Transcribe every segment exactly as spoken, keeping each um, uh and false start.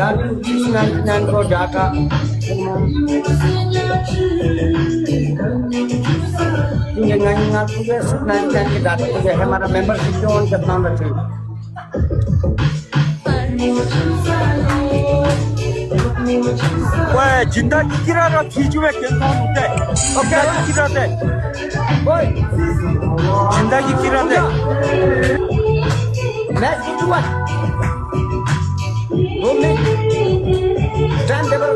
Six ninety-nine को डाटा। ये नहीं ना, तुझे six ninety-nine की डाटा, तुझे हमारा membership क्यों on करना होना चाहिए? ཝེ་སྦྱིན་བདག་གི་ཀི་ར་ར་ཁྱི་ཅུ་ཝེ་གན་ཐོང་ནུག་ཏེ། ཨོ་ཀི་ར་ཀི་ར་ཏེ། ཝེ་སྦྱིན་བདག་གི་ཀི་ར་ཏེ། Match two one. Time table.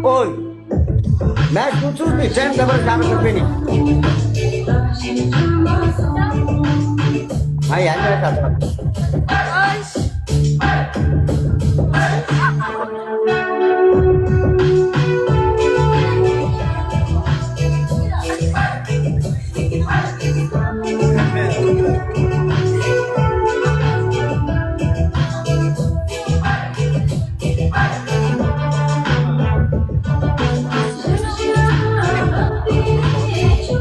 ཨོའི། Match two two ནི་time table བཞག་པའི་ནི། ཨ་ཡ་ཡ་ད་ད།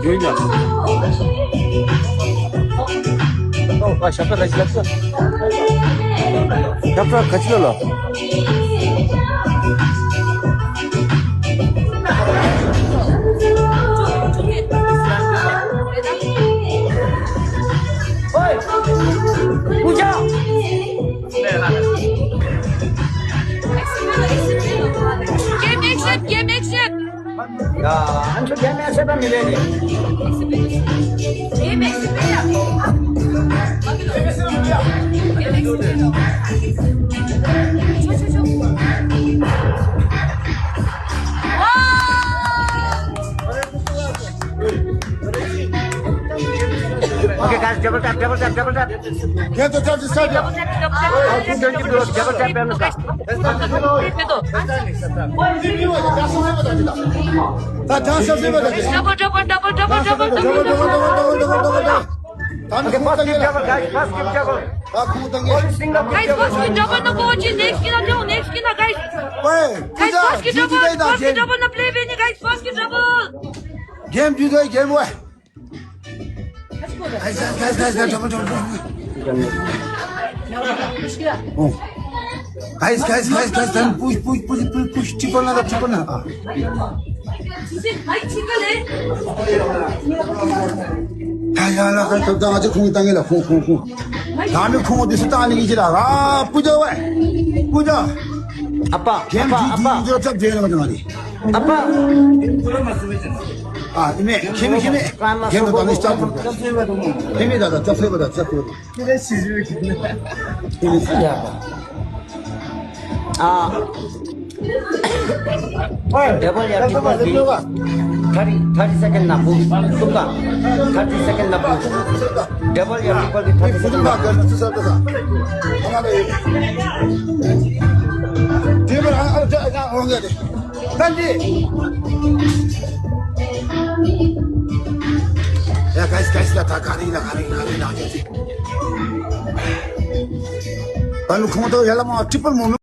ཡོད་ཉོ། ཨོ་ཨ་ཞབས་ཁྲ་ག་ཅི་ལབ་སོ། ཞབས་ཁྲ་ག་ཅི་ལབ་ལོ། ཨོའི། ཀུ་ཅ། Game exit, game exit. ཡ་ཨན་ཚུ་game exit པ་མི་རེད་ནི། Game exit ཡ། Game exit ཡ། ཆུ་ཆུ་ཆུ། ཝའོ། Okay, guys, double tap, double tap, double tap. Double tap, double tap, double tap. Double tap, double tap. Double, double, double, double, double, double, double, double, double. Okay, first give double, guys, first give double. Guys, first give double, no, go on, next kina, no, next kina, guys. Guys, first give double, first give double, no, play, guys, first give double. Game, game, game. Guys, guys, guys, guys, double, double, double. Oh. Guys, guys, guys, guys, then push, push, push, push, push, triple na, triple na. Ah. Ya, ya, la, guys, guys, guys, ཁོང་བཏང་ངེ་ལགས། ཁོང་ཁོང་ཁོང་། ད་མི་ཁོང་འདི་ཚུ་བཏང་ནི་གི་ཅི་ལགས། ཨ་པུ་ཇོ་ཝེ། པུ་ཇོ། ཨ་པ། Game ཨ་པ། ཨ་པ། ཨ་པ། ཨ་པ། ཨ་ཨིན་མས། ཁྱིམ་མི་ཁྱིམ་མི། རྒན་ལགས་ད་ནི་སྟབས་བདེ། ཁྱིམ་མི་ད་ད་ཅོག་ཙེ་བ་ད་ཅོག་ཙེ་བ། ཁྱིམ་མི་ཨ། Double ཡ་triple གི་thirty, thirty second ནང་བུད་ཐུབ་ག། Thirty second ནང་བུད། Double ཡ་triple གི་thirty second ནང་བུད། Double ཨ་ཨ་ཨ་ཨ་ཨ། ཡ་guys, guys, ལགས་ད་ག་རི་ལགས་ག་རི་ག་རི་ལགས་ད་ནི་ཁོང་ད་ཡར་ལས་མར་triple མོ།